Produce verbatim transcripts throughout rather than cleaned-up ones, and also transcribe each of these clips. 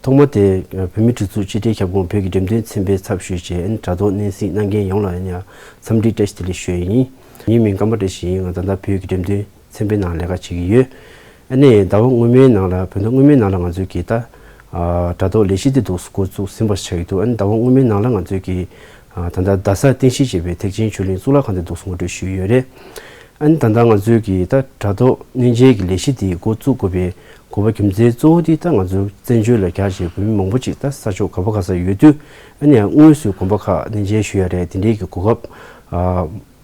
ཐོག་མ་དེ་བོད་མིའི་སྒྲིག་འཛུགས་སྤྱི་ཁྲེའི་ཁྱབ་ཁོངས་བོད་ཀྱི་འགྲེམས་སྟོན་ཚན་པའི་ཚབ་ཞུས་བྱས་དྲ་ཐོག་སྣེ་གཟིགས་གནང་མཁན་ཡོངས་ལ་ཡང་འཚམས་འདྲི་བཀྲ་ཤིས་བདེ་ལེགས་ཞུ་ཡ་ཡིན། ངའི་མིང་ཀམ་པ་བཀྲ་ཤིས་ཡིན། ང་ད་ལྟ་བོད་ཀྱི་འགྲེམས་སྟོན་ཚན་པའི་ནང་ལས་ཀ་བྱེད་ཀྱི་ཡོད། ཨ་ནི་ཟླ་བ་སྔོན་མའི་ནང་ལ་བོད་ཟླ་སྔོན་མའི་ནང་ལ་ང་ཚོས་ཀྱི་ད་དྲ་ཐོག་ལས་གཞི་དེ་འདུག་འགོ་བཙུགས་ཟིན་པ་ཆགས་ཀྱི་འདུག་ཨ་ནི་ཟླ་བ་སྔོན་མའི་ནང་ལ་ང་ཚོས་ཀྱི་ད་ལྟ་རྡ་སར་རྟེན་གཞི་བྱས་པའི་ཐེག་ཆེན་ཆོས་གླིང་གཙུག་ལག་ཁང་དེ་འདུག་ངོ་སྤྲོད་ཞུས་ཡོད་རེད། ཨ་ནི་ད་ལྟ་ང་ཚོས་ཀྱི་ད་དྲ་ཐོག་གནས་མཇལ་གྱི་ལས་གཞི་དེ་འགོ་བཙུགས་དགོས་པའི་དགོས་པ་རྒྱུ་མཚན་གཙོ་བོ་དེ་ད་ང་ཚོའི་བཙན་བྱོལ་ལ་གྱར་བྱས་བོད་མི་མང་པོ་ཅིག་ད་ས་ཕྱོགས་ག་པ་ག་ས་ཡོད་དུས་ཨ་ནི་ཡང་དངོས་སུ་དགོན་པ་ཁག་གནས་མཇལ་ཞུ་ཡ་རེད། དེ་འདྲའི་གི་གོ་སྐབས་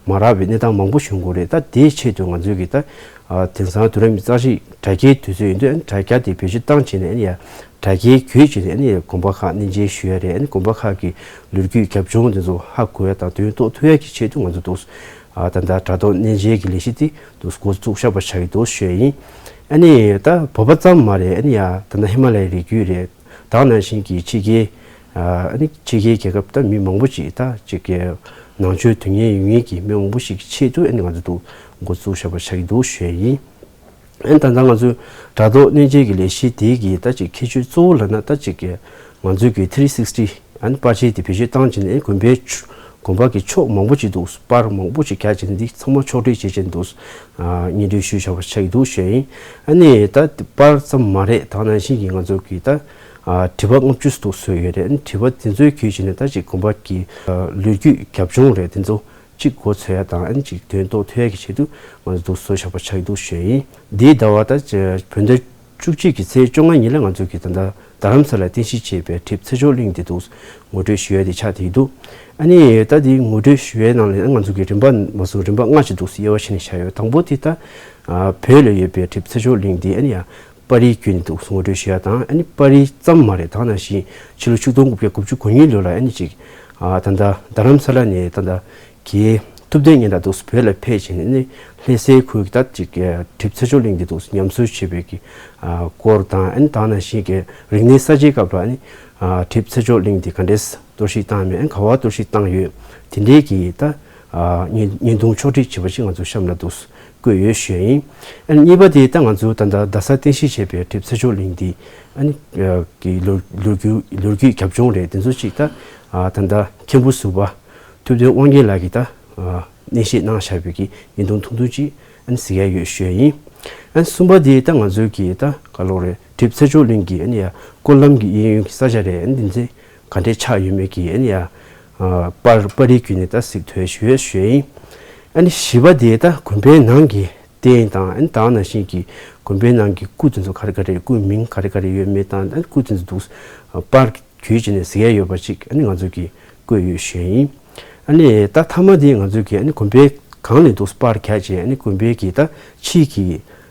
མ་རག་པའི་གནས་སྟངས་མང་པོ་བྱུང་གི་རེད། ད་དེའི་ཆེད་དུ་ང་ཚོས་ཀྱི་ད་དེང་སང་དུས་རབས་ཉི་ཤུ་རྩ་གཅིག་དྲ་རྒྱའི་དུས་ཚོད་ཡིན་དུས་ཨ་ནི་དྲ་རྒྱ་དེ་བེད་སྤྱོད་བཏང་བྱས་ནས་ཨ་ནི་ཡང་དྲ་རྒྱའི་བརྒྱུད་བྱས་ནས་ཨ་ནི་དགོན་པ་ཁག་གནས་མཇལ་ཞུ་ཡ་རེད། ཨ་ནི་དགོན་པ་ཁག་གི་ལོ་རྒྱུས་རྒྱབ་ལྗོངས་དེ་ཚོ་ཧ་གོ་ཡ་དང་དོན་རྟོགས་ཐུབ་ཡ་གི་ཆེད་དུ་ང་ཚོ་འདུག་ད་ལྟ་དྲ་ཐོག་གནས་མཇལ་གྱི་ལས་གཞི་དེ་འདུག་འགོ་བཙུགས་བཞག་པ་ཆགས་ཀྱི་འདུག་ཞུ་ཡ་ཡིན། ཨ་ནི་ད་བོད་པ་ཙམ་མ་རེད། ཨ་ནི་ཡང་ད་ལྟ་ཧི་མ་ལ་ཡའི་རི་རྒྱུད་རེད། ད་ག་ནང་བཞིན་གྱི་ཕྱི་རྒྱལ་ཨ་ནི་ཕྱི་རྒྱལ་རྒྱལ་ཁབ་ད་མི་མང་པོ་ཅིག་ད་ཅིག་གི་ནང་ཆོས་དོན་གཉེར་ཡོད་མཁན་གྱི་མི་མང་པོ་ཞིག་གི་ཆེད་དུ་ཨ་ནི་ང་ཚོ་འདུག་འགོ་བཙུགས་བཞག་པ་ཆགས་ཀྱི་འདུག་ཞུ་ཡ་ཡིན། ཨ་ནི་ད་ལྟ་ང་ཚོའི་དྲ་ཐོག་གནས་མཇལ་གྱི་ལས་གཞི་དེ་གི་ད་ཅིག་ཁྱད་ཆོས་གཙོ་བོ་ལབ་ན་ད་ཅིག་གི་ང་ཚོའི་གི་ཐི་རི་སིག་སི་ཊི་ཨ་ནི་པར་ཆས་དེ་བེད་སྤྱོད་བཏང་བྱས་ནས་དགོན་པའི་ཕྱོ་དགོན་པ་གི་ཕྱོགས་མང་པོ་ཅིག་འདུག་པར་མང་པོ་ཅིག་རྒྱག་བྱས་ནས་འདི་ཚང་མ་ཕྱོགས་སྒྲིག་བྱས་བྱས་འདུག་སྙན་སྒྲོན་ཞུས་བཞག་པ་ཆགས་ཀྱི་འདུག་ཞུ་ཡ་ཡིན། ཨ་ནི་ད་པར་ཙམ་མ་རེད། ད་ག་ནང་བཞིན་གྱི་ང་ཚོ་གི་ད་བྲིས་པ་ལྔ་བཅུ་ཙམ་བཟོས་ཡོད་རེད། ཨ་ནི་བྲིས་པ་དེ་ཚོའི་བརྒྱུད་བྱས་ནས་ད་ཅིག་དགོན་པ་གི་ལོ་རྒྱུས་རྒྱབ་ལྗོངས་རེད། དེ་ཚོ་གཅིག་གོ་ཚོད་ཡ་དང་ཨ་ནི་གཅིག་དོན་རྟོགས་ཐུབ་ཡ་གི་ཆེད་དུ་ང་ཚོ་འདུག་བཟོ་བཞག་པ་ཆགས་འདུག་ཞུ་ཡ་ཡིན། འདིའི་ཟླ་བ་ད་བོད་ཟླ་བཅུ་གཅིག་གི་ཚེས་བཅོ་ལྔ་ཉིན་ལ་ང་ཚོ་གི་ད་ལྟ་རྡ་རམ་ས་ལ་རྟེན་གཞི་བྱས་པའི་གྲིབ་ཚེ་མཆོག་གླིང་འདི་འདུག་ངོ་སྤྲོད་ཞུ་ཡ་དེ་ཆགས་བསྡད་འདུག་ཨ་ནི་ད་འདི་ངོ་སྤྲོད་ཞུ་ཡའི་ནང་ལ་ང་ཚོ་གི་རིམ་པ་མ་སོང་རིམ་པ་ལྔ་ཞིག་འདུག་དབྱེ་བ་ཕྱེ་ནས་བཞག་ཡོད། དང་པོ་དེ་ད་བོད་ལ་ཡོད་པའི་གྲིབ་ཚེ་མཆོག་གླིང་འདི་ཨ་ནི་ཡང་པར་རིས་བརྒྱུད་ནས་འདུག་ངོ་སྤྲོད་ཞུ་ཡ་དང་ཨ་ནི་པར་རིས་ཙམ་མ་རེད། ད་ག་ནང་བཞིན་ཕྱི་ལོ་ཆིག་སྟོང་དགུ་བརྒྱ་དགུ་བཅུ་གོ་གཉིས་ལོ་ལ་ཨ་ནི་ཅིག་ད་ལྟ་རྡ་རམ་ས་ལ་ནས་ད་ལྟ་གི་ཐུབ་བསྟན་སྙན་གྲགས་འདུག་བོད་ལ་ཕེབས་བྱས་ནས་ནི་ལྷ་སའི་ཁུལ་གྱི་ད་ཅིག་གྲིབ་ཚེ་མཆོག་གླིང་འདི་འདུག་ཉམས་གསོ་བྱེད་པའི་གི་སྐོར་དང་ཨ་ནི་ད་ག་ནང་བཞིན་གྱི་རིག་གནས་གསར་བརྗེའི་སྐབས་ལ་ཨ་ནི་གྲིབ་ཚེ་མཆོག་གླིང་འདི་ག་འདྲས་གཏོར་བཤིག་བཏང་མེད་ཨ་ནི་ག་བ་གཏོར་བཤིག་བཏང་ཡོད། དེ་འདྲའི་གི་ད་བརྙན་བརྙན་ཐུང་ཕྱོགས་སྒྲིག་བྱས་པ་ཞིག་ང་ཚོ་གཤམ་ལ་འདུག་བཀོད་ཡོད་ཞུ་ཡ་ཡིན། ཨ་ནི་གཉིས་པ་དེ་ད་ང་ཚོ་ད་ལྟ་རྡ་སར་རྟེན་གཞི་བྱས་པའི་གྲིབ་ཚེ་མཆོག་གླིང་འདི་ཨ་ནི་གི་ལོ་ལོ་རྒྱུས་ལོ་རྒྱུས་རྒྱབ་ལྗོངས་རེད། དེ་ཚོ་ཅིག་ད་ད་ལྟ་མཁན་པོ་ཟུར་པ་ཐུབ་བསྟན་དབང་རྒྱལ་ལགས་ཀྱིས་ད་གནས་བཤད་གནང་བཞག་པའི་གི་བརྙན་ཐུང་ཐུང་ཐུང་ཅིག་ཨ་ནི་གཟིགས་ཡ་ཡོད་ཞུ་ཡ་ཡིན། ཨ་ནི་གསུམ་པ་དེ་ད་ང་ཚོའི་གི་ད་ག་ལོག་རེད། གྲིབ་ཚེ་མཆོག་གླིང་གི་ཨ་ནི་ཡ་སྐོར་ལམ་གྱི་གཡས་གཡོན་གྱི་ས་ཆ་རེད། ཨ་ནི་འདི་ཚེ་ག་འདྲས་ཆགས་ཡོད་མེད་ཀྱི་ཨ་ནི་ཡ་པར་པར་རིས་བརྒྱུད་ནས་ད་གཟིགས་ཐུབ་ཡ་ཞུ་ཡ་ཞུ་ཡ་ཡིན། ཨ་ནི་བཞི་པ་དེ་ད་དགོན་པའི་ནང་གི་རྟེན་དང་ཨ་ནི་ད་ག་ནང་བཞིན་གྱི་དགོན་པའི་ནང་གི་སྐུ་དེ་ཚོ་ག་རེ་ག་རེ་སྐུའི་མིང་ག་རེ་ག་རེ་ཡོད་མེད་དང་ཨ་ནི་སྐུ་དེ་ཚོ་འདུག་པར་བརྒྱུད་བྱས་ནས་གཟིགས་ཡ་ཡོད་པ་ཅིག་ཨ་ནི་ང་ཚོ་གིས་བཀོད་ཡོད་ཞུ་ཡ་ཡིན། ཨ་ནི་ད་མཐའ་མ་དེ་ང་ཚོ་གིས་ཨ་ནི་དགོན་པའི་སྒང་ལ་འདུག་པར་རྒྱག་བྱས་ཨ་ནི་དགོན་པའི་གི་ད་ཕྱིའི་གི་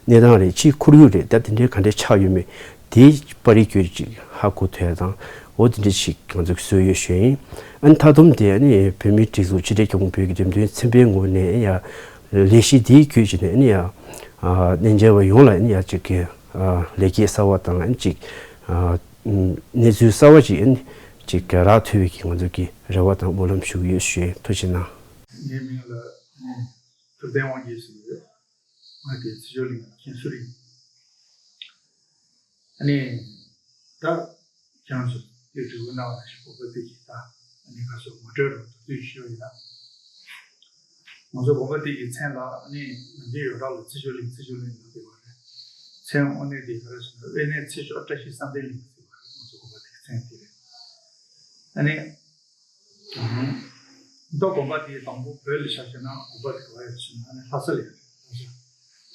གནས་སྟངས་རེད། ཕྱིའི་ཁོར་ཡུག་རེད། ད་དེ་འདྲའི་ག་འདྲས་ཆགས་ཡོད་མེད་དེ་པར་རིས་བརྒྱུད་ཅིག་ཧ་གོ་ཐུབ་ཡ་དང་འོ་དེ་འདྲས་ཞིག་ང་ཚོ་གིས་བཟོས་ཡོད་ཞུ་ཡ་ཡིན། ཨ་ནི་མཐའ་སྡོམ་དེ་ཨ་ནི་བོད་མིའི་སྒྲིག་འཛུགས་ཕྱི་དྲིལ་ཁྱབ་ཁོངས་བོད་ཀྱི་འགྲེམས་སྟོན་ཚན་པའི་ངོས་ནས་ཡ་ལས་གཞི་དེའི་བརྒྱུད་ཅིག་ནས་ཨ་ནི་ཡ་གནས་མཇལ་བ་ཡོངས་ལ་ཨ་ནི་ཡ་ཅིག་གི་ལེགས་སྐྱེས་གསར་བ་དང་ཨ་ནི་ཅིག་གནས་ཚུལ་གསར་བ་ཅིག་ཨ་ནི་ཅིག་རག་ཐུབ་པའི་གི་ང་ཚོ་གི་རེ་བ་དང་སྨོན་ལམ་ཞུ་གི་ཡོད་ཞུ་ཡ་ཡིན། ཐུགས་རྗེ་གནང་། ངའི་མིང་ལ་ཐུབ་བསྟན་དབང་རྒྱལ་ཟེར་གྱི་ཡོད། ང་དེ་ཚེ་མཆོག་གླིང་གི་མཁན་ཟུར་ཡིན། ཨ་ནི་ད་ཁྱེད་རང་ཚོ་དེ་འབྲས་བུ་གནང་བ་ནང་བཞིན་དགོན་པ་དེ་གི་ད་ཨ་ནི་ཁ་སོ་ངོ་སྤྲོད་རོགས་ཐུགས་རྗེ་ཞུ་ཡིན་ན། ང་ཚོ་དགོན་པ་དེ་གི་མཚན་ལ་ཨ་ནི་ནམ་རྒྱུན་ཡོངས་གྲགས་ལ་ཚེ་མཆོག་གླིང་ཚེ་མཆོག་གླིང་ལབ་བསྡད་པ་རེད། མཚན་དངོས་གནས་དེ་ག་རེ་ཟེར་ན་དབེན་གནས་ཚེ་མཆོག་བཀྲ་ཤིས་བསམ་གཏན་གླིང་ཟེར་བ་རེད། ང་ཚོ་དགོན་པ་དེ་གི་མཚན་དེ་རེད། ཨ་ནི། མདོ་དགོན་པ་དེའི་དང་པོ་བོད་ལ་ཆ་བཞག་ན་དགོན་པ་དེ་ག་པར་ཡོད་ཟེར་ན་ཨ་ནི་ལྷ་ས་ལ་ཡོད་རེད།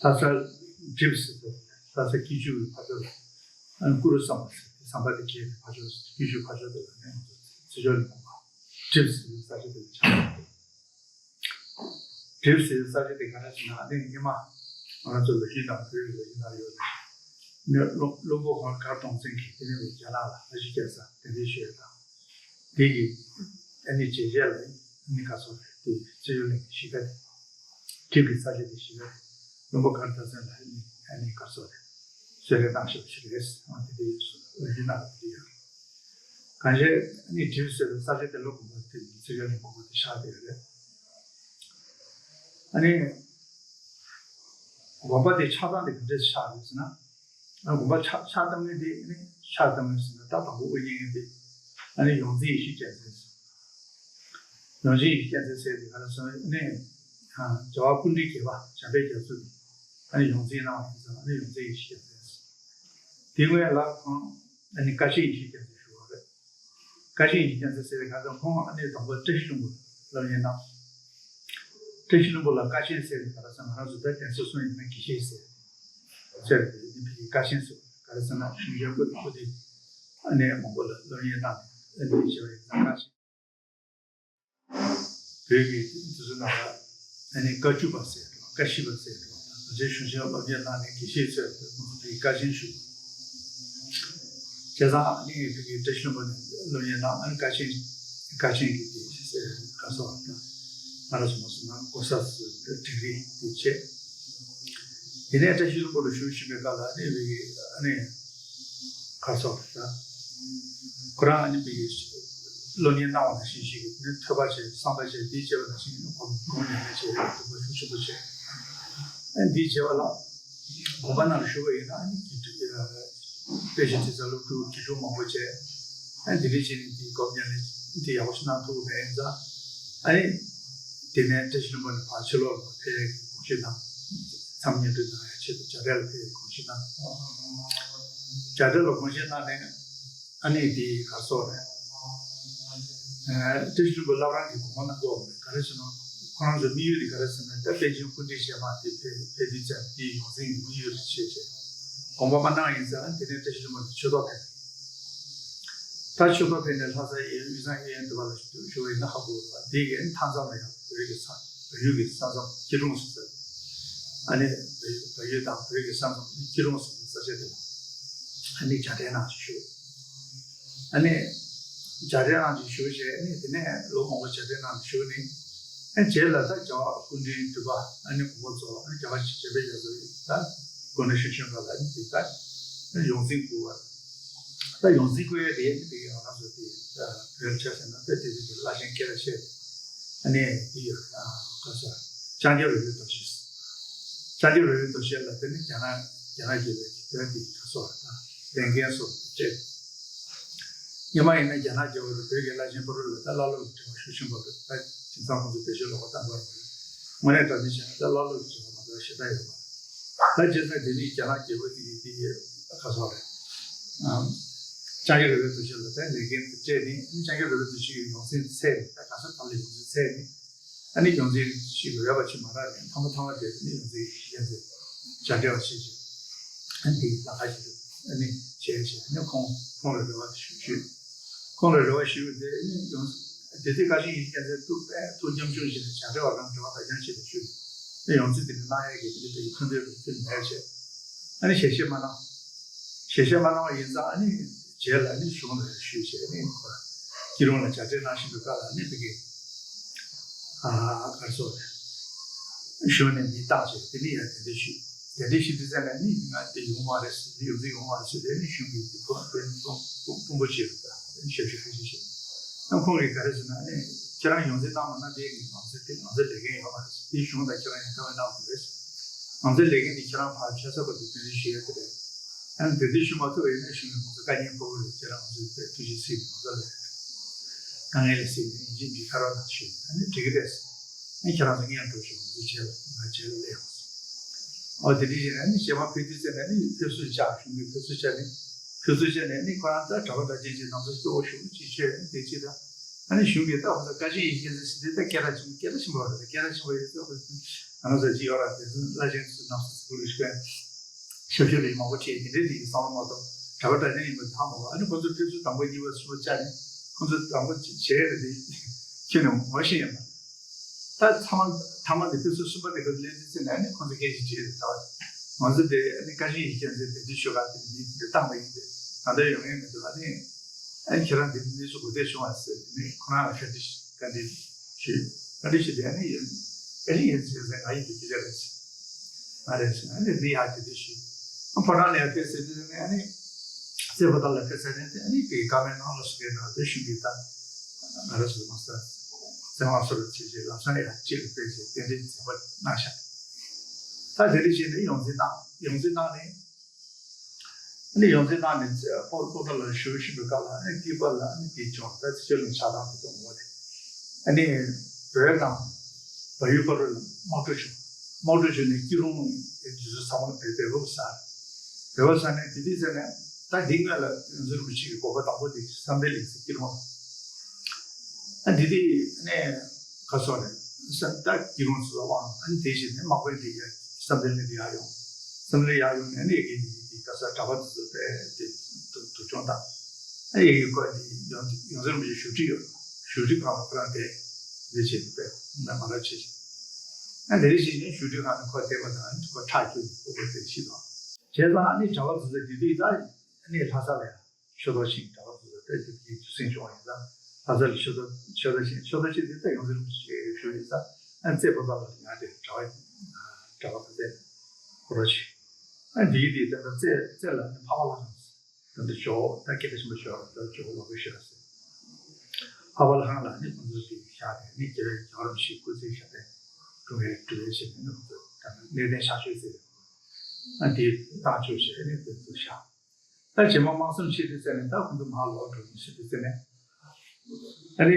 ལྷ་ས་ལྷ་ས་གྲིབ་ཟེར་དུས་ལྷ་ས་སྐྱིད་ཆུ་གི་ཕར་ཕྱོགས་ལ་ཨ་ནི་གུ་རུ་བསམ་པ་ཟེར་དེ་ཟམ་པ་དེ་བརྒལ་ནས་ཕར་ཕྱོགས་སྐྱིད་ཆུ་ཕར་ཕྱོགས་དེ་ལ་ནི་ང་ཚོ་ཚེ་མཆོག་གླིང་དགོན་པ་གྲིབ་ཟེར་དུས་ས་ཆ་དེ་ལ་ཆགས་ཡོད་རེད། གྲིབ་ཟེར་ས་ཆ་དེ་ག་རེ་ཟེར་ན་ཨ་ནི་སྔོན་མ་ང་རང་ཚོ་ལོ་རྒྱུས་ནང་བོད་ཀྱི་ལོ་རྒྱུས་ནང་ཡོད་རེད། ནི་བློན་བློན་པོ་མགར་མགར་སྟོང་བཙན་གྱིས་དེ་ནས་རྒྱ་ནག་ལ་ཨ་ཤི་རྒྱལ་ས་གདན་འདྲེན་ཞུས་ཡ་དང་། དེ་གི་ཨ་ནི་བྱས་རྗེས་ལ་ཨ་ནི་ག་སོ་རེད་དེ་ཚེ་མཆོག་གླིང་གི་གཞིས་ཀ་དེ་གྲིབ་ཀྱི་ས་ཆ་དེ་གཞིས་ཀ་དེ་བློན་པོ་མགར་སྟོང་བཙན་ལ་ཨ་ནི་ཨ་ནི་ག་སོ་རེད་གསོལ་རས་གནང་བཞག་པ་ཞིག་རེད། ཨ་དེ་དེ་ལོ་རྒྱུས་ནང་ལ་དེ་ཡོད་རེད། གང་ཞིག་ཨ་ནི་གྲིབ་ཟེར་བའི་ས་ཆ་དེ་ལ་དགོན་པ་དེ་ཚེ་མཆོག་གླིང་དགོན་པ་དེ་ཆགས་བསྡད་ཡོད་རེད། ཨ་ནི་དགོན་པ་དེ་ཆགས་སྟངས་དེ་ག་འདྲས་ཆགས་རེད་ཟེར་ན། ཨ་དགོན་པ་ཆགས་ཆགས་གཏོང་མཁན་དེ་ཨ་ནི་ ཕྱག་བཏབ་མོད་ཟེར་ན། ད་དང་པོ་དབུ་བརྙེས་མཁན་དེ་ཨ་ནི་ཡོངས་འཛིན་ཡེ་ཤེས་རྒྱལ་མཚན་ཟེར། ཡོངས་འཛིན་ཡེ་ཤེས་རྒྱལ་མཚན་ཟེར་དེ་ག་རེ་ཟེར་ན། ཨ་ནི་རྒྱལ་བ་སྐུ་ཕྲེང་བརྒྱད་པ་འཇམ་དཔལ་རྒྱ་མཚོ་གིས་ཨ་ནི་ཡོངས་འཛིན་གནང་བ་ཡིན་ཙང་། ཨ་ནི་ཡོངས་འཛིན་ཡེ་ཤེས་རྒྱལ་མཚན་ཟེར། དེ་སྔོན་ལ་ཁོང་ཨ་ནི་ཀ་ཆེན་ཡེ་ཤེས་རྒྱལ་མཚན་ཞུ་བ་རེད། ཀ་ཆེན་ཡེ་ཤེས་རྒྱལ་མཚན་ཟེར་བའི་ཁ་སང་ཁོང་ཨ་ནི་དང་པོ་བཀྲ་ཤིས་ལྷུན་པོ་སློབ་གཉེར་གནང་། བཀྲ་ཤིས་ལྷུན་པོ་ལ་ཀ་ཆེན་ཟེར་བའི་ག་རེ་ཟེར། ང་རང་ཚོ་ད་གདན་ས་གསུམ་ཡིན་ན་དགེ་བཤེས་ཟེར་ཟེར་བའི་ནི་ཕ་གི་ཀ་ཆེན་ཟེར་བ་ག་རེ་ཟེར་ན། གཞུང་ཆེན་པོ་དེ་ཁོ་དེ་ཨ་ནི་མང་པོ་ལ་སློབ་གཉེར་གནང་ནས། ཨ་ནི་བྱས་པ་ཡིན་ན་ཀ་ཆེན། བོད་ཀྱི་དེ་ཚོ་ནང་ལ་ཨ་ནི་བཀའ་བཅུ་པ་ཟེར་འགྲོ། བཀའ་བཞི་པ་ཟེར་འགྲོ། ང་ཚོའི་གཞུང་ཆེན་སློབ་གཉེར་གནང་ནས་དགེ་བཤེས་ཚོས་ཁོང་ཚོ་དེའི་ཀ་ཆེན་ཞུ། བྱས་ཙང་ཨ་ནི་ཕ་གི་བཀྲ་ཤིས་ལྷུན་པོ་ནས་སློབ་གཉེར་གནང་། ཨ་ནི་ཀ་ཆེན་ཀ་ཆེན་གྱི་དེ་ཟེར་ག་སོགས་ད་ང་རང་ཚོ་མ་སོང་ན་གོ་ས་ཟེར་ཌིག་རི་དེ་བྱས། དེ་ནས་བཀྲ་ཤིས་ལྷུན་པོ་ལ་ཞུ་བཞིན་པའི་སྐབས་ལ་ཨ་ནི་ཕ་གི་ཨ་ནི་ག་སོགས་ད་ཁོ་རང་ཨ་ནི་ཕ་གི་སློབ་གཉེར་གནང་བ་ནང་བཞིན་ཞིག་ནི་ཐོས་པ་བྱས། བསམ་པ་བྱས། དེ་བྱས་པ་ནང་བཞིན་ནི་སྒོམ་སྒོམ་ཉམས་ལེན་བྱས། སྒོམ་པ་ཤུགས་ཆེན་པོ་བྱས། ཨ་ནི་འདི་བྱས་པ་ལ་དགོན་པ་ནང་ལ་བཞུགས་པ་ཡིན་ན་ཨ་ནི་དགེ་ཕྲུག་དཔེ་ཆ་དྲི་ས་སློབ་ཕྲུག་དགེ་ཕྲུག་མང་པོ་བྱས། ཨ་ནི་དེ་འདྲ་བྱས་ནས་འདི་སྒོམ་ཉམས་ལེན་འདི་ཡག་པོ་ཞིག་གནང་ཐུབ་ཀྱི་མེད་ཙང་། ཨ་ནི་དེ་ནས་བཀྲ་ཤིས་ལྷུན་པོ་ནས་ཕར་ཕྱི་ལོགས་ལ་ཕེབས་ཡག་གི་དགོངས་བཞེས་གནང་། མཚམས་བསྙེན་སྒྲུབ་གནང་ཡག་ཆེད་དུ་རྒྱ་གྲལ་ལ་ཕེབས་ཡག་གི་དགོངས་བཞེས་གནང་། རྒྱ་གྲལ་ལ་དགོངས་བཞེས་གནང་ནས། ཨ་ནི་དེ་ག་སོགས་རེད། ཨ་བཀྲ་ཤིས་ལྷུན་པོ་བླ་བྲང་གི་དགོངས་པ་གནང་དགོས་པ་རེད། ག་རེ་ཟེར་ན་ཁོ་རང་ཚོའི་དམིགས་ཡུལ་དེ་ག་རེ་ཟེར་ན། ད་པཎ་ཆེན་སྐུ་ཕྲེང་བྱེ་མ་དེ་ཕེབས་ཕེབས་དུས་ཙམ་དེའི་ཡོངས་འཛིན་གྱི་དམིགས་ཡུལ་རེད་བྱས་བྱས། དགོངས་པ་མ་གནང་ཡིན་ཙང་། དེ་ནས་བཀྲ་ཤིས་ལྷུན་པོ་ནས་ཆོས་ཐོག་ཕེབས། ད་ཆོས་ཐོག་ཕེབས་ནས་ལྷ་ས་དབུས་གཙང་གཡས་གཡོན་དེ་བ་ལ་བཞུགས་པ་ཡིན་ན་ཧ་གོ་བ། དེ་གའི་མཐའ་མཚམས་ལ་ཡང་བོད་ཀྱི་ས་བལ་ཡུལ་གྱི་ས་མཚམས་སྐྱིད་གྲོང་ཟེར་ས། ཨ་ནི་བལ་ཡུལ་དང་བོད་ཀྱི་ས་མཚམས་སྐྱིད་གྲོང་ཟེར་ས་ཆ་དེ་ལ་ཨ་ནི་རྒྱ་གྲལ་ནང་བཞུགས། ཨ་ནི་རྒྱ་གྲལ་ནང་བཞུགས་བྱས། ཨ་ནི་དེ་ནས་ལོ་མང་པོ་རྒྱ་གྲལ་ནང་བཞུགས་ནས། ཨ་རྗེས་ལ་ད་རྒྱལ་བ་སྐུ་ཕྲེང་དྲུག་པ་ཨ་ནི་དགོངས་པ་རྫོགས། ཨ་ནི་རྒྱལ་བ་འཇམ་དཔལ་རྒྱ་མཚོ་ཡིས་ད་དགོངས་གནང་ཞུ་ཞུ་བ་ལ། ཨ་ནི་དེ་ད་ཡོངས་འཛིན་བསྐོས་པ། ད་ཡོངས་འཛིན་བསྐོས་ཡས་དེ་ནི་དེ་ང་རང་ཚོ་དེ་བོད་ཆ་ཟེར་ན་ད་དེ་དུས་ཀྱི་བླ་ཆེན་སྐལ་བ་བཤད། ཨ་ནི་དེ་ཡོད་ཨ་ག་ས་ལྕང་སྐྱ་རོལ་པའི་རྡོ་རྗེ། ལྕང་སྐྱ་རོལ་པའི་རྡོ་རྗེ་ལ་དེ་ནི་རྒྱ་ནག་རྒྱ་ནག་རྒྱལ་པོའི་གི་དོན་དེ་ག་སོགས་ད་ལས་འགན་སོགས་དེ་སྤྲད། སྔོན་མ་ཡིན་ན་རྒྱ་ནག་རྒྱལ་པོ་དང་བོད་ཀྱི་བླ་ཆེན་ཕ་རོལ་ལ་ད་བླ་སློབ་ཀྱི་འབྲེལ་བ་ཤུགས་ཆེན་པོ་རེད། ད་དེང་སང་ཁོང་ཚོ་བེད་སྤྱོད་ལོག་པ་བཏང་དགོས་རེད། དངོས་གནས་དྲང་གནས་བྱས་ན་ད་བླ་སློབ་ཀྱི་འབྲེལ་བ་མ་གཏོགས་ཞེ་དྲག་ཡོད་མ་རེད། ད་བྱས་ཙང་དེ་ནི་རྒྱ་ནག་རྒྱལ་པོ་དེ་ཡི་དེ་ཡི་ག་སོགས་རེད། ཨམ། ལྕང་སྐྱ་རོལ་པའི་རྡོ་རྗེ་ལ་ད་ལས་འགན་དེ་སྤྲད་ནས། ཨ་ནི་ལྕང་སྐྱ་རོལ་པའི་རྡོ་རྗེ་ཡི་ཡོངས་འཛིན་ཚད་ནས། ད་ག་ས་གང་ལ་ཡོངས་འཛིན་ཚད་ནས། ཨ་ནི་ཡོངས་འཛིན་ཞིག་རོལ་པ་ཞིག་མ་རག་ནས་ཐ་མ་ཐ་མ་དེ་ནི་ཡོངས་འཛིན་ཡོངས་འཛིན་རྒྱ་འབྲེལ་བ་བྱེད་ཅིང་། ཨ་ནི་དེ་ལ་ཁ་ཞིག་ཨ་ནི་བྱས་བྱས། ཨ་ནི་ཁོང་ཁོང་ལ་རེ་བ་ཞུ་ཞུས། ཁོང་ལ་རེ་བ་ཞུས་དེ་ཨ་ནི་ཡོངས་དེ་དུས་ཀ་ཆེན་ཡེ་ཤེས་རྒྱལ་མཚན་ཐུགས་དཔེ་ཐུགས་སྐྱབས་བཅོལ་བྱས་ནས་རྒྱ་འབྲེལ་བ་རང་རེ་བ་དག་ཀྱང་བྱས་ནས་ཞུས། ཨ་ནི་ཡོངས་འཛིན་དེ་ནི་གནང་ཡས་ཀྱི་དེ་ནི་བའི་མཐུན་འབྲེལ་རུ་མཐུན་མེད་བྱས། ཨ་ནི་ཞལ་བཞེས་མ་གནང་། ཞལ་བཞེས་མ་གནང་བ་ཡིན་ཙང་། ཨ་ནི་རྗེས་ལ་ཨ་ནི་གཞུང་ལ་ཞུས་བྱས། ཨ་ནི་ཁོ་སྐྱིད་གྲོང་ལ་རྒྱ་འབྲེལ་གནང་བཞིན་པའི་སྐབས་ལ་ཨ་ནི་དེ་གའི་ཨ་ག་རེ་ཟེར་དགོས་རེད། གཞུང་ནས་མི་བཏང་བྱས། དེ་ནི་ཡང་གདན་འདྲེན་ཞུས། གདན་འདྲེན་ཞུས་དུས་ཙམ་ནས་ནི་ང་དེ་ཡོང་མ་རེད་ཟེར། ཡོངས་འཛིན་ཡོང་མ་རེད་ཟེར། དེ་ནི་གཞུང་གི་དེ་དཔོན་དཔོན་དཔོན་དཔོན་པོ་ཅིག་རེད། ད་ཞབས་ཞུ་ཞུ་ཞུ་བྱས། ཨ་ཁོང་གིས་ག་རེ་ཟེར་ན་ནི། ཁྱེད་རང་ཡོངས་འཛིན་གནང་མ་གནང་དེ་ངས་ང་ཚོའི་དེ་ང་ཚོའི་ལས་འགན་ཡོད་མ་རེད་ཟེར། དེ་གཞུང་དང་ཁྱེད་རང་ཡང་བཀའ་མོལ་གནང་དགོས་རེད་ཟེར། ང་ཚོའི་ལས་འགན་དེ་ཁྱེད་རང་ཕར་ཕྱག་ཚ་བར་དུ་གདན་འདྲེན་ཞུ་ཡ་དེ་རེད། ཨ་ནི་གདན་འདྲེན་ཞུ་མ་ཐུབ་པ་ཡིན་ན་གཞུང་ནས་ང་ཚོ་བཀའ་རྙིང་ཕུར་བུ་རེད། ཁྱེད་རང་ང་ཚོའི་དེ་ཐུགས་རྗེ་གཟིགས་ནས་ང་ཚོ་ལ་དཀའ་ངལ་ལ་གཟིགས་ནས་ཡིན་གཅིག་མིན་གཅིག་ཁ་རོག་གནང་ཞུས་ནས། ཨ་ནི་འགྲིག་གི་རེད་ཟེར། ཨ་ནི་ཁྱེད་རང་ཚོ་སྔོན་འགྲོ་ཞུ། ང་ཚོའི་རྗེས་ལ་ང་རྗེས་ལ་སླེབས་ཡོང་ཟེར། ཨོ་དེ་འདྲ་ཡིན་ན་ནི་རྗེས་མ་ཕེབས་དུས་ཙམ་ནས་ནི་ཕེབས་བསུ་བྱ། གཞུང་གི་ཕེབས་བསུ་བྱ་ནས། ཕེབས་བསུ་བྱས་ནས་ནི་ཁོ་རང་ད་གྲྭ་པ་གྲྭ་རྒན་ཅིག་ནང་ཚོ་སྐྱོ་བོ་ཞུ་ཅིག་བྱས་དེ་ཅིག་ད། ཨ་ནི་གཞུང་གིས་ད་ཁོ་ཚོ་བཀའ་ཆེན་ཡེ་ཤེས་རྒྱལ་མཚན་ཟེར་དེ་ད་སྐད་གྲགས་ཆེན་པོ་སྐད་གྲགས་ཆེན་པོ་རེད། ད་སྐད་གྲགས་ཆེན་པོ་ཡོད་ཚད་ང་རང་ཚོ་ཅིག་ཡོད་ར། དེ་ཚོ་བླ་ཆེན་ཚོ་ནང་སོ་སོ་ལུགས་ཤིག་ཞབས་ཞུ་རེ་མང་པོ་བྱས། དེ་འདྲའི་དེ་ཡི་བསམ་བློ་མ་གཏོགས་གྲྭ་པ་གྲྭ་རྒན་ཡིན་པ་ད་མ་གོ། ཨ་ནི་ཁོ་ཚོ་ཕེབས་བསུ་དང་པོ་གཉིས་པ་གསུམ་པ་བྱས་ནས་ཁོ་ཚོ་དང་པོ་བྱས་རེད་དེ་ཁྱོན་ནས་ངོ་ཤེས་ཡོད་མ་རེད། ད་ཚང་མ་ཐ་མ་དེ་ཕེབས་བསུ་གསུམ་པ་དེ་ཁོ་ཚོ་སླེབས་དུས་ཙམ་ནས་ཨ་ནི་ཁོ་ཚོ་སྐད་ཆ་དྲིས་རེད། ད་ང་ཚོ་དེ་ཨ་ནི་བཀའ་ཆེན་ཡེ་ཤེས་རྒྱལ་མཚན་དེ་དུས་ཞུ་ག་དེ་མི་འདི་བཏང་བ་ཡིན་ཏེ། ད་ལྟ་ཡོང་ཡས་མི་འདུག་ཨ་ནི་ཨ་ནི་ཁྱེད་རང་འདི་ནས་སུ་གོ་བདེ་བྱུང་བ་ཟེར་ནས་ཁོ་རང་ལ་བཀའ་འདྲི་བཀའ་འདྲི་ཞུས། བཀའ་འདྲི་ཞུས་ཏེ། ཨ་ནི་ཡིན་ཨ་ནི་ཡིན་ཟེར་ཟེར། ང་ཡིན་དུས་ཁྱེད་ཅག་རེད་ཟེར། ང་རེད་ཟེར། ཨ་ནི་འདི་ཡག་དེ་འདྲ་ཞུས། ཨ་ཕོ་བྲང་ལ་ཡར་ཕེབས་ཟེར་དུས་ཨ་ནི་རྩེ་ཕོ་བྲང་ལ་ཕེབས་ཟེར་ནས། ཨ་ནི་དེ་བཀའ་མོལ་གནང་ལ་སོགས་ཀྱི་ནང་དུ་གཞུང་གི་ད་ང་རང་ཚོ་མ་ས་བཙན་དབང་སོགས་ལ་བྱས་རྗེས་ལམ་སང་ཡར་སྤྱི་ལ་ཕེབས་ཟེར་གདན་འདྲེན་མཛད་པ་གནང་ཤག་ད་དེ་འདྲ་བྱས་ནས་ཡོངས་འཛིན་གནང་། ཡོངས་འཛིན་གནང་ནས། ཨ་ནི་ཡོངས་འཛིན་གནང་ནས་པོ་པོ་ཏ་ལ་བཞུགས་བཞིན་པའི་སྐབས་ལ་ཨ་ནི་ཏི་པ་ལ་ཨ་ནི་དེ་བྱུང་ད་ཚེ་ཆོས་གླིང་ཆགས་སྟངས་དེ་གཏོང་བ་རེད། ཨ་ནི་བོད་དང་བལ་ཡུལ་བར་ལ་དམག་འཁྲུག་བྱུང་། དམག་འཁྲུག་བྱུང་ནས་སྐྱིད་རོང་དུས་ཚོད་ཚང་མ་བལ་བལ་པོ་ཟ། བལ་པོ་ཟ་ནས་དེ་དུས་ཟེར་ནས་ད་འདི་སྔོན་ལ་ཡོངས་འཛིན་རིན་པོ་ཆེ་གི་དགོན་པ་དང་པོ་དེ་བསམ་གཏན་གླིང་ཟེར་སྐྱིད་རོང་ལ། ཨ་འདི་དེ་ནས་ག་སོ་རེད། ས་ད་སྐྱིད་རོང་ཚོ་དབང་ཨ་ནི་དེ་བཞིན་ནས་དམག་དཔོན་དེ་ཡ་བསམ་གཏན་གླིང་དུ་ཡར་ཡོང་། བསམ་གཏན་ཡར་ཡོང་ནས་ཨ་ནི་ཡ་གི་དེ་ག་ས་གྲྭ་པ་དེ་ཚོ་པས་དེ་དུ་དུ་ཆུང་དང་། ཨ་ཡ་གི་ཁོ་དེ་ཡོངས་ཡོངས་འཛིན་རིན་པོ་ཆེ་བཞུགས་ཁྲི་ཡོད། བཞུགས་ཁྲི་སྒང་ལ་ཁོ་རང་དེ་དེ་བྱེད་དུ་པས་ན་མ་ར་བྱེད་ཅིང་། ཨ་དེ་རེ་ཞིག་ནས་བཞུགས་ཁྲི་སྒང་ལ་ཁོ་བསྡད་པ་དང་ཁོ་ཁྲག་སྐྱུག་ནས་སྤོ་བོ་དེ་ཤི་དང་། བྱས་ཙང་ཨ་ནི་གྲྭ་པ་དེ་ཚོ་དེ་དུས་ད་ཨ་ནི་ལྷ་ས་ལ་ཡ། ཆོས་རྡོར་ཤིང་གྲྭ་པ་ཚོ་ལ་ཏེ་དེ་གའི་དུས་ཟིང་བྱུང་བ་ཡིན་ཙང་ལྷ་ས་ལ་ཆོས་རྡོར་ཆོས་རྡོར་ཤིང་ཆོས་རྡོར་ཤིང་དེ་ད་ཡོངས་འཛིན་རིན་པོ་ཆེ་ཞུ་ཡིན་ཙང་ཨ་རྩེ་པོ་ཏ་ལ་ང་དེ་གྲྭ་པ་གྲྭ་པ་ཚོ་ཏེ་ཁོ་རོ་ཆེ་ཨ་འདིའི་དེ་ད་ལྟ་རྩེ་རྩེ་ལ་ནི་འཕགས་པ་ལྷ་ཁང་ད་ལྟ་ཇོ་བོ་ད་སྐད་ཆ་ཆེན་པོ་ཞུ་བ་ད་ཇོ་བོ་ལོ་གི་ཞུ་བ་ཟེར་འཕགས་པ་ལྷ་ཁང་ལ་ནི་ཁོང་ཚོ་དེ་བཞག་དེ་ནི་རྒྱལ་བའི་རྒྱལ་བ་རིན་པོ་ཆེ་སྐུ་ཚེ་ཞབས་པད་སྐུ་བའི་སྤྲུལ་བའི་ཞབས་པད་ནི་ཁོང་ཚོ་ད་གནས་བརྟན་ཤར་ཕྱོགས་ཟེར་ཨ་འདི་བཏང་ཆོག་ཞེས་ནི་དེ་ཚོ་བཞག་ད་རྗེས་མ་དམག་ཟོན་ཆེ་དུས་ཙམ་ནས་ད་ཁོང་ཚོ་མར་ལོག་འགྲོ་ཡིན་ཟེར་དུས་ཙམ་ནས། ཨ་ནི་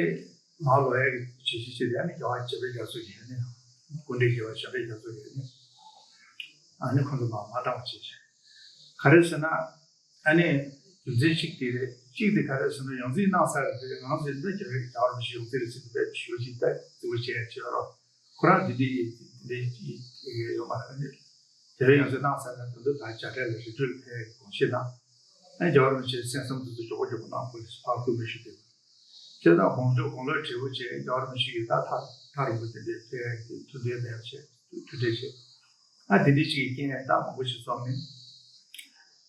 མར་ལོག་ཡག་གི་བྱེད་གཞི་ཆེད་དུ་ཨ་ནི་རྒྱལ་བ་འཇམ་དཔལ་རྒྱ་མཚོ་གིས་ཨ་ནི་སྐུ་ཕྲེང་རྒྱལ་བ་འཇམ་དཔལ་རྒྱ་མཚོ་གིས་ཨ་ནི་ཨ་ནི་ཁོང་ཚོ་མར་མ་བཏང་བ་བྱེད་ཅིང་། ག་རེ་ཟེར་ན་ཨ་ནི་རྒྱུ་མཚན་གཅིག་དེ་རེད། གཅིག་དེ་ག་རེ་ཟེར་ན་ཡོངས་འཛིན་གནང་ཚར་རེད། ང་ཚོས་འདི་རྒྱལ་བའི་རྒྱལ་བ་རིན་པོ་ཆེ་ཡོངས་འཛིན་རེད་ཟེར་དུས་བས་ཞུ་ཅིག་ད་རྩིས་པོ་བྱས་བྱས་རོགས། ཁོ་རང་འདི་འདྲའི་འདི་འདྲའི་ཡོད་མ་རེད། རྒྱལ་བའི་ཡོངས་འཛིན་གནང་ཚར་ནས་ད་དུང་ད་བྱ་བྲལ་ལ་རི་ཁྲོད་ལ་ཕེབས་དགོངས་བཞེས་གནང་། ཨ་རྒྱལ་བ་རིན་པོ་ཆེའི་གསན་བསམ་དེ་ཚོ་མགྱོགས་པོ་མགྱོགས་པོ་གནང་དགོས་ཞེས་ཕར་སྐུལ་མ་ཞུས་ཏེ། བྱས་ཙང་དགོང་དྲོ་དགུང་ལོ་བགྲེས་པོ་བྱས་རྒྱལ་བ་རིན་པོ་ཆེ་གིས་ད་ཐག་ཐག་རིང་པོ་དེ་འདྲའི་ཕེབས་ཡག་གི་མཐུན་འབྲེལ་མེད་པ་བྱས་མཐུན་འབྲེལ་བྱས། ཨ་དེ་འདྲའི་ཅིག་གི་རྐྱེན་ད་མང་པོ་ཞིག་སོང་ནས།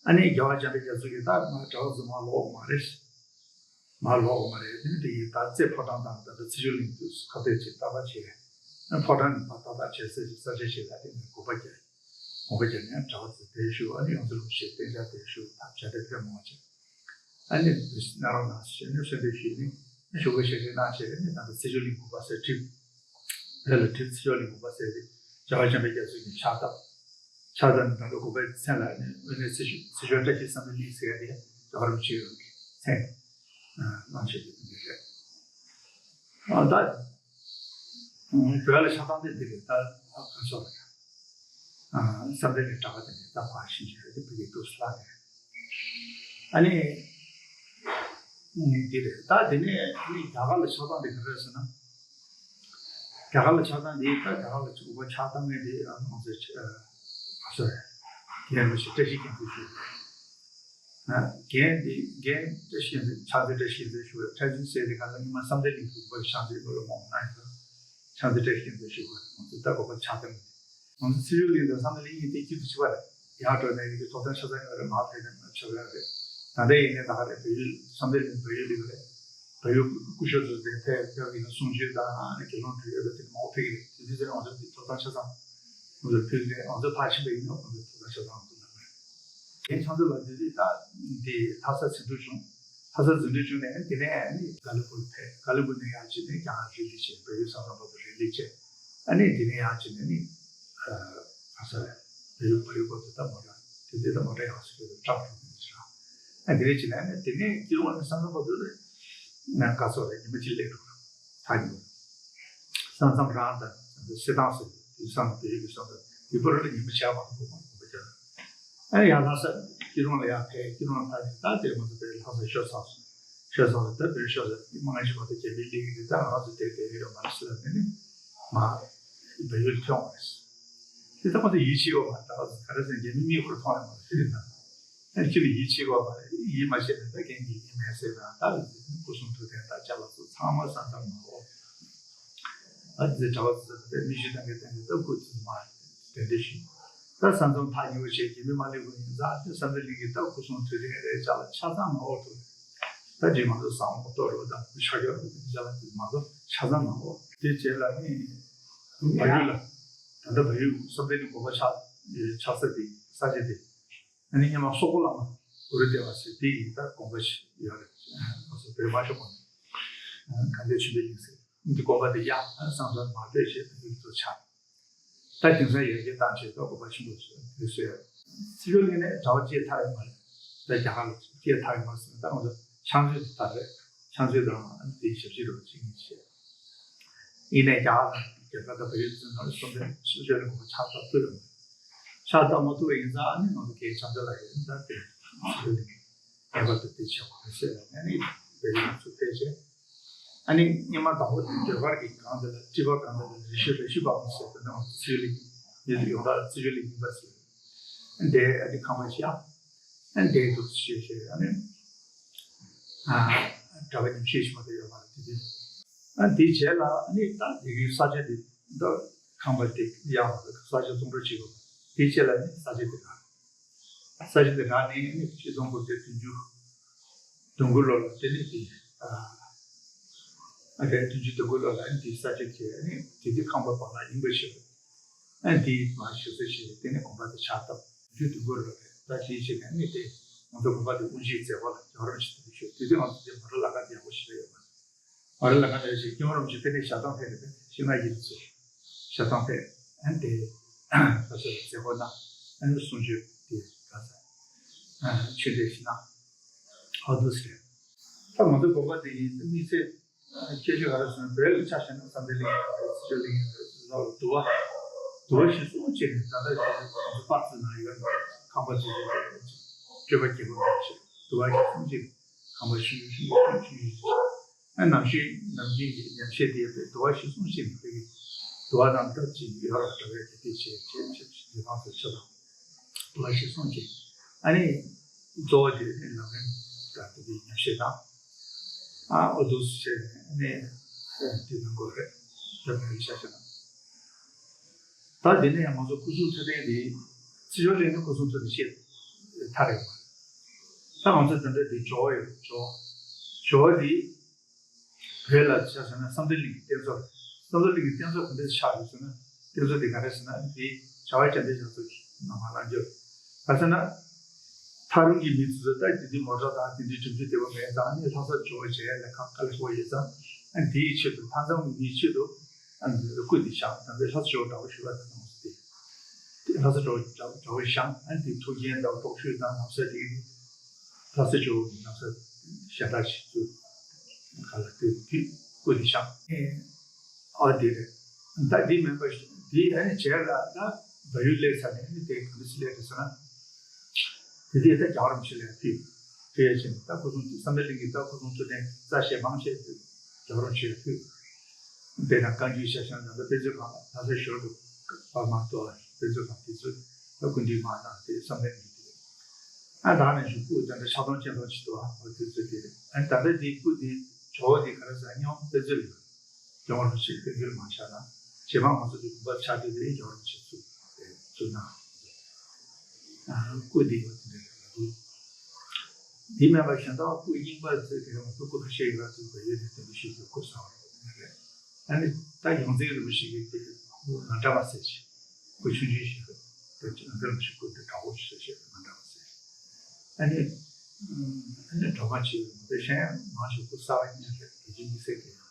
ཨ་ནི་རྒྱལ་བ་འཇམ་དཔལ་རྒྱ་མཚོ་གིས་ད་ང་གྲྭ་པ་ཚོ་མར་ལོག་མ་རེད། མར་ལོག་མ་རེད། དེ་ནི་དེ་ཡིན་ད་རྩེ་ཕོ་བྲང་དང་ད་ལྟ་ཚེ་མཆོག་གླིང་དུ་ཁ་གཏད་བྱས་ཏག་ཏག་བྱས། ཨ་ཕོ་བྲང་ནི་ད་ཏག་ཏག་བྱས་ས་ཞིག་ས་ཆ་ཞིག་ལ་དེ་ནས་དགོངས་པ་རྒྱག་དགོངས་པ་རྒྱག་ནས་གྲྭ་པ་ཚོ་དེར་བཞུགས། ཨ་ནི་ཡོངས་འཛིན་རིན་པོ་ཆེ་གདན་འདྲེན་དེར་བཞུགས། ད་བྱ་བྲལ་ཕེབས་མང་བ་བྱས། ཨ་ནི་འདི་གནང་རོགས་གནང་ཞེས་ནས་གསོལ་འདེབས་ཞུས་ནས་ཨ་ཞུ་སྒོ་ཞལ་བཞེས་གནང་བྱས་ནས་ད་ལྟ་ཚེ་མཆོག་གླིང་དགོན་པ་ཟེར་བྲིས། དེ་ལ་བྲིས་ཚེ་མཆོག་གླིང་དགོན་པ་ཟེར་ཏེ་རྒྱལ་བ་འཇམ་དཔལ་རྒྱ་མཚོ་གིས་ཕྱག་བཏབ། ཕྱག་བཏབ་ནས་ད་ལྟ་དགོན་པའི་མཚན་ལ་ནི་དངོས་གནས་ཚེ་མཆོག་ཚེ་མཆོག་བཀྲ་ཤིས་བསམ་གཏན་གླིང་ཟེར་ཡ་དེ་རྒྱལ་བ་རིན་པོ་ཆེ་གི་མཚན་གནང་བྱས་ཏེ་འདི་རེད། ཨ་ད་བོད་ལ་ཆགས་སྡང་དེ་འདི་རེད། ད་ག་ཚོད་རེད། བསམ་གཏན་གྱི་གྲྭ་པ་དེ་ནས་ད་ཕར་ཕྱིན་བྱས་ཏེ་བོད་ཀྱི་འདུག་སེ་ལ་ནས་ཨ་ནི་འདི་རེད། ད་དེ་ནས་ཨ་ནི་རྒྱ་གར་ལ་ཆགས་སྡང་དེ་ག་རེ་རེད་ཟེར་ན། རྒྱ་གར་ལ་ཆགས་སྡང་དེ་ད་རྒྱ་གར་ལ་ཕྱུག་པོ་ཆགས་སྡང་ངེས་དེ་ཨ་ནི་ང་ཚོའི་ཨ་སོ་རེད། རྒན་རིན་པོ་ཆེ་བཀྲ་ཤིས་རྒྱ་མཚོས་ཞུས། རྒན་དེ་རྒན་བཀྲ་ཤིས་རྒྱ་མཚོས་ཕྱག་འཚལ་བཀྲ་ཤིས་རྒྱ་མཚོས་ཞུ་བའི་ཕྱག་འཚལ་ཟེར་དེ་ག་ལ་ཉི་མ་བསམ་གཏན་གླིང་དུ་བོད་ཕྱག་འཚལ་དངོས་ལ་མང་ན་ཡིན་ཙང་ཕྱག་འཚལ་བཀྲ་ཤིས་རྒྱ་མཚོས་ཞུ་བ་ང་ཚོ་ད་གོ་པ་ཆགས་སྟངས་ང་ཚོ་ཚེ་རིང་གླིང་དང་བསམ་གཏན་གླིང་གཉིས་དེ་དཀྱིལ་དུ་ཆགས་པ་རེད། ཡར་འགྲོ་ནས་ཡིན་གྱི་ཐོབ་ཐང་ཆ་ཚང་ཡོད་རེད། མར་ཕེབས་ནས་མར་ཆགས་ཡོད་རེད། ད་ལྟ་ཡིན་ནའི་ད་ག་རེད། བལ་ཡུལ་བསམ་གཏན་གླིང་བལ་ཡུལ་གླིང་རེད། བལ་ཡུལ་སྐུ་ཞབས་ཚོ་དེ་ཕེབས་ཕེབས་ཡིན་ན་གསུང་ཆོས་དང་དགེ་སློང་ཁྲིད་ཡོད་པ་དེ་མང་པོ་ཕེབས་ཀྱི་རེད། དེ་དུས་ཚོད་ང་ཚོ་འདི་ཐོབ་ཐང་ཆ་ཚང་ང་ཚོར་ཕུལ་ནས་ང་ཚོ་ཕར་ཕྱིན་པ་ཡིན་ན་ང་ཚོ་ཐོབ་ཐང་ཆ་ཚང་ང་ཚོ་ལ་རེད། དེ་ཚང་ཚོ་ལ་དེ་དུས་ད་འདི་ལྷ་ས་འཛིན་གྲྭ་བྱུང་། ལྷ་ས་འཛིན་གྲྭ་བྱུང་ནས་དེ་ནས་ཨ་ནི་ཀ་ལི་པུར་ཕེབས། ཀ་ལི་པུར་ནས་ཡར་ཕྱིན་ནས་རྒྱ་གར་རི་ལི་བྱས། བལ་ཡུལ་ས་མཚམས་བར་དུ་རི་ལི་བྱས། ཨ་ནི་དེ་ནས་ཡར་ཕྱིན་ནས་ནི་ཨ་ག་ས་རེད། བལ་ཡུལ་བལ་ཡུལ་བར་དུ་ད་མོ་ཊ་དེ་དུས་ད་མོ་ཊ་ཡག་ཤོས་དེ་ཊག་འགྲོ་གི་འདུག་ཟེར། ཨ་དེ་ནས་ཕྱིན་ནས་ཨ་ནི་དེ་ནས་སྐྱིད་རོང་ནས་ས་མཚམས་བར་དུ་ནི་ང་ག་ཚོད་རེད། ཉི་མ་གཅིག་སླེབས་འགྲོ་ད་ཉི་མ། ས་མཚམས་རང་དང་སེ་ཐང་ཟེར་དུས་སང་བལ་ཡུལ་གྱི་ས་མཚམས་དེ་བར་ལ་ཉི་མ་ཆ་བ་དགོས་མ་དགོས་པ་ཀྱང་། ཨ་ཡང་ལྷ་ས་སྐྱིད་རོང་ལ་ཡར་ཕེབས། སྐྱིད་རོང་ལ་ཕེབས་ནས་ད་དེ་ང་ཚོ་དེ་ལྷ་སར་ཤོ་ཚང་སོང་། ཤོ་ཚང་ལ་ད་བོད་ཤོ་ཚང་མང་ཆེ་བ་དེ་རྒྱ་མིའི་ལིག་རེད། ད་ང་ཚོ་དེ་དེ་ཡོད་མ་རེད་ཟེར་ནས་ནི་མ་བལ་ཡུལ་ཐོན་པ་རེད། དེ་ད་ང་ཚོ་ཡིད་ཆེས་ཡོད་མ་རེད། ད་ག་རེ་ཟེར་རྒྱ་མི་མིག་ཁུར་མཐོང་ཡོད་མ་རེད། དེ་རེད་ད། ཨ་ཁྱེད་ཡིད་ཆེས་པ་མ་རེད། ཡིད་མ་ཆེས་ན་ད་རྒན་གྱི་ཡིན་མེད་ཟེར་ན་ད་སྐུ་གསུང་ཐུགས་རྟེན་ད་ཅ་ལག་ཚོ་ཚང་མ་ས་མཚམས་མ་འོ། ཨ་ཙི་གྲྭ་པ་ཚོ་ད་མི་ཤི་དང་གི་སྟེང་གི་ད་སྐུ་ཚུགས་མ་དེ་འདྲ་ཞིག་ད་ས་མཚམས་ཐག་ཉེ་བོ་བྱས་རྒྱ་མི་མ་སླེབས་པ་ཡིན་ཙང་དེ་བསམ་གཏན་གླིང་གི་ད་སྐུ་གསུང་ཐུགས་རྟེན་རེད་ཅ་ལག་ཆ་ཚང་མ་འོ་ཐུག་ད་དེ་ང་ཚོ་ཟམ་པ་གཏོར་རོགས་དང་ཤ་རྒྱག་རོགས་དེ་ཅ་ལག་དེ་ང་ཚོ་ཆ་ཚང་མ་འོ། དེ་རྗེས་ལ་ནི་བལ་ཡུལ་ལ་ད་ལྟ་བལ་ཡུལ་བསམ་གཏན་གླིང་དགོན་པ་ཆགས་ཆགས་ས་དེ་ས་ཆ་དེ། ཨ་ནི་སྔོན་མ་སོག་པོ་བླ་མ་གུ་རུ་ལྡེ་བ་ཟེར་དེ་ཡིན་ད་དགོངས་པ་ཞིག་ཡོད་རེད། ང་ཚོ་བོད་མ་ཤོར་གོང་ནས་གངས་ལྡན་ཆོས་འཕེལ་གླིང་ཟེར་འདི་དགོན་པ་དེ་ཡག་ཨ་སང་སང་མ་སྤྲད་བྱས་ད་ཡུལ་ཚོ་ཆགས། ད་དེང་སང་ཡར་རྒྱས་བཏང་བྱས་ད་དགོན་པ་ཆེན་པོ་ཟེར་དེ་ཟེར། ཚེ་མཆོག་གླིང་ནས་གྲྭ་པ་བཅས་ཐར་ཡོད་མ་རེད། ད་རྒྱ་གར་ལ་སྐད་ཐག་ཡོད་མ་སོང་། ད་ང་ཚོ་ཕྱག་མཛོད་དེ་ད་རེད། ཕྱག་མཛོད་དང་དེའི་ཞབས་ཕྱི་རུ་ཅིག་ཡིན་ཞེས། ཡིན་ནའི་རྒྱ་གར་དང་རྒྱ་གར་དང་བལ་ཡུལ་ཚོའི་ནང་ལ་བསམ་གཏན་ཆོས་རྒྱལ་གླིང་དགོན་པ་ཕྱག་བཏབ་ཐུབ་ཡོད་མ་རེད། ཕྱག་བཏབ་མ་ཐུབ་པ་ཡིན་ཙང་ཨ་ནི་ང་ཚོ་གའི་ཕྱག་མཛོད་ལ་ཡོད་ད་དེ་ཆོས་རྒྱལ་གླིང་ངེས་པར་དུ་དེ་བྱེད་དགོས་ཟེར་ནས་ནི་བལ་ཡུལ་ཚུར་ཕེབས་བྱས། ཨ་ནི་སྔོན་མ་དང་པོ་དེ་ཟློས་གར་གྱི་སྒང་དེ་ལ་སྤྲིས་པ་སྒང་དེ་ལ་རི་ཤུ་རི་ཤུ་བ་མོ་ཟེར་དེ་ནང་ཚུལ་ལི་མི་ཡོངས་གྲགས་ཚུལ་ལི་གཉིས་པ་ཟེར། ཨ་འདས་ཨ་ནི་ཁང་པ་བཞག་ཨ་འདས་འདུག་ཞེས་བཤད། ཨ་ནི་ཨ་གྲྭ་པ་ཉམས་ཞིབ་ཞིག་མ་གཏོགས་ཡོད་མ་རེད་དེ་དུས། ཨ་འདིའི་རྗེས་ལ་ཨ་ནི་ད་དེ་གའི་ས་ཆ་དེ་ད་ཁང་པ་དེ་ཡག་པ་ས་ཆ་བཙོང་འགྲོ་བྱེད་དགོས། དེའི་རྗེས་ལ་ཨ་ནི་ས་ཆ་དེ་རག་ས་ཆ་དེ་རག་ནས་ཨ་ནི་ཆིག་སྟོང་དགུ་བརྒྱ་བདུན་ཅུ། དོན་དགུ་ལོ་ལ་དེ་ནས་དེ་ཨ་རེད། བདུན་ཅུ་དོན་དགུ་ལོ་ལ་ཨ་ནི་དེ་ས་ཆ་དེ་ཨ་ནི་དེ་དུས་ཁང་པ་བར་ན་ཡིན་པ་ཞིག་ཨ་ནི་དེ་མ་ཞིག་ས་ཞིག་དེ་ནས་དགོན་པ་དེ་ཕྱག་བཏབ། བདུན་ཅུ་དོན་དགུ་ལོ་རེད། ད་དེའི་ཆེད་ནས་ཨ་ནི་དེ་ང་ཚོ་དགོན་པ་དེ་དབུ་འབྱེད་མཛད་སྒོ་ལ་རྒྱལ་བ་རིན་པོ་ཆེ་དེ་ཞུ་དེ་དུས་ང་ཚོ་དེ་མ་ར་ལ་ཀ་དེ་ཡག་པོ་ཞིག་ཡོད་མ་རེད། མ་ར་ལ་ཀ་དེ་ཞིག་སྐྱེ་བ་རིན་པོ་ཆེ་དེ་ནས་ཞལ་ཐང་ཕེབས་རེད། ཤིང་ནགས་ཡིན་ཚུལ་ཞལ་ཐང་ཕེབས། ཨ་ནི་དེ་ཁ་སང་མཛད་སྒོ་གནང་། ཨ་ནི་གསུང་ཆོས་དེ་ག་ས་ཆོས་འབྲེལ་ཞིག་གནང་། ཨ་འདུག་ཟེར། ད་ང་ཚོའི་དགོན་པ་དེ་ཡིན་དམིགས་བསལ་ཁྱད་ཆོས་ག་རེ་ཟེར་ན་བོད་ལ་ཆ་བཞག་ན་བསམ་གཏན་གླིང་ཡིན་པ་རེད། ཚུལ་ཁྲིམས་གླིང་ཡིན་པ་རེད། ལ་ལ་དུ་བ་དུ་བ་ཞིག་གསུངས་བྱས་ནས་ད་ལྟ་དེ་ང་ཚོ་པར་ཙི་ནང་ཡོད་ཁང་པ་ཅིག་ཡོད་རེད། སྤྱོད་པ་རྒྱལ་པོ་ཞིག་དུ་བ་ཞིག་གསུངས་བྱས་ནས་ཁང་པ་ཞིག་ཞིག་ཞིག་ཞིག་ཞིག་ཨ་ནམ་ཞིག་ནམ་རྒྱུན་གྱི་ཉམས་བཞེས་དེ་ཡོད་པའི་དུ་བ་ཞིག་གསུངས་བྱས་ནས་བོད་ཀྱི་དུ་བ་དང་སྟབས་ཅིག་ཡོད་ར་འདྲ་བའི་དེ་དེ་བྱས་བྱས་བྱས་བྱས་དེ་དང་དུ་ཆ་དང་དུ་བ་ཞིག་གསུངས་བྱས་ཨ་ནི། གཙོ་བོ་དེ་ནི་ལམ་རིམ་དང་དེ་དེའི་ཉམས་བཞེས་དང་། ཨ་འོ་འདུག་སེ་བྱས་ནས་དེ་གནང་དགོས་རེད། ད་མི་རིགས་ཤ་ཤ་དང་། ད་དེ་ནས་ཡང་ང་ཚོ་སྐུ་གསུང་ཐུགས་རྟེན་དེ་ཚེ་མཆོག་གླིང་ནས་སྐུ་གསུང་ཐུགས་རྟེན་བཤད་ཐར་ཡོང་བ་རེད། ད་ང་ཚོ་དེ་འདྲ་དེ་ཇོ་བོ་ཡོད་ཇོ་བོ་ཇོ་བོ་དེ། བོད་ལ་ཆ་བཞག་ན་བསམ་གཏན་གླིང་གི་རྟེན་གཙོ་རེད། བསམ་གཏན་གླིང་གི་རྟེན་གཙོ་ག་འདྲས་ཆགས་ཡོད་ཟེར་ན། རྟེན་གཙོ་དེ་ག་རེ་ཟེར་ན་དེ་བྱ་བ་རྒྱ་མཚོའི་རྒྱ་མཚོ་གི་ནང་མ་ལ་འཇོག་ག་ཟེར་ན། ཐག་རིང་གི་མི་ཚོས་ད་དེ་དུས་མོ་ཊ་དང་དེ་འདྲའི་གྲུབ་ཆ་དེ་བ་མེད་ཙང་ནི་ལྷ་ས་འབྱོར་བ་བྱས་ལས་ཁག་དཀའ་ལས་ཁག་པོ་ཡོད་ཙང་ཨ་དེའི་ཆེད་དུ་མཐའ་མཚམས་མིའི་ཆེད་དུ་ཨ་སྐུ་དེ་བཞེངས། ད་ལྟ་ལྷ་ས་འབྱོར་བ་འདྲ་བོ་ཞུ་བ་དང་ནང་སོ་དེ་ལྷ་ས་འབྱོར་བ་འདྲ་བོ་བཞེངས། ཨ་དེ་ཐུགས་རྒྱན་དང་དོགས་གཅོད་དང་ལམ་སྲོལ་དེ་ལྷ་ས་འབྱོར་བ་ལམ་སྲོལ་གཞན་དག་ཞིག་ཚུལ་ག་ལ་དེ་དུས་སྐུ་དེ་བཞེངས། ཨ་དེ་རེད། ད་འདི་མིན་པ་ཞིག་འདི་ཨ་ནི་བྱས་ལ་ད་བལ་ཡུལ་སླེབས་ཚར་ནས་ཨ་ནི་དེ་ག་འདྲ་སེ་སླེབས་རེད་ཟེར་ན། དེ་དུས་ད་རྒྱལ་བ་རིན་པོ་ཆེ་ལ་ཕུལ། ཕུལ་ཡ་ཕྱིན་ད་སྐུ་གསུང་ཐུགས་བསམ་གཏན་གླིང་གི་ད་སྐུ་གསུང་ཐུགས་རྟེན་རྩ་ཞལ་མང་ཆེ་དེ་རྒྱལ་བ་རིན་པོ་ཆེ་ལ་ཕུལ། དེ་དང་བཀའ་འགྱུར་ཤ་ཤང་ད་ལྟ་དཔེ་མཛོད་ཁང་ལ་ལྷ་ས་ཞོལ་དུ་པར་མ་གཏོགས་དཔེ་མཛོད་ཁང་དེ་ཚོ་ད་སྐུ་མདུན་མ་གནང་དེ་བསམ་གཏན་གླིང་དེ། ཨ་ད་ནང་བཞིན་སྐུ་དེ་འདྲ་ཆ་ཚང་ཅན་ཚང་ཞིག་འདུག་ཨ། འོ་དེ་ཚོ་དེ་རེད། ཨ་ད་ལྟ་དེ་སྐུ་དེ་ཇོ་བོ་དེ་ག་རེ་ཟེར་སྙིང་དཔེ་མཛོད་ལ་ཡོད། རྒྱལ་བ་རིན་པོ་ཆེ་དཔེ་མཛོད་ལ་མ་བཞག་ན་རྗེས་མ་ང་ཚོ་དེ་དགོན་པ་ཆགས་དུས་དེ་རྒྱལ་བ་རིན་པོ་ཆེ་བཙུགས་དེ་བཙུགས་གནང་། ཨ་སྐུ་དེ་ཡོད་དེ་འདྲ་རེད། དེ་མིན་པ་གཞན་དག་སྐུ་རྙིང་པ་ཚོས་དེ་རིང་སྐུ་ཁ་ཤས་ཡོད་ར་ཚོས་བལ་ཡུལ་ནས་དེ་འདྲ་ཞིག་གི་སྐུ་གསར་བ་རེད། ཨ་ནི་ད་ཡོངས་འཛིན་རིན་པོ་ཆེ་གི་དེ་ང་འདྲ་མ་ཟེར་ཞིག་སྐུ་ཆུང་ཆུང་ཞིག་རེད། ད་ཅི་ང་འདྲ་མ་ཞིག་སྐུ་དེ་དྲག་པོ་ཞིག་ཟེར་ཞིག་ང་འདྲ་མ་ཟེར། ཨ་ནི་ཨ་ནི་གྲོགས་པ་ཆེ་བའི་ངོ་དེ་གཞན་ཡང་མང་ཞིག་སྐུ་གསར་བ་གཉིས་རེད། རྒྱལ་ཆེན་དམིགས་བསལ་གྱི་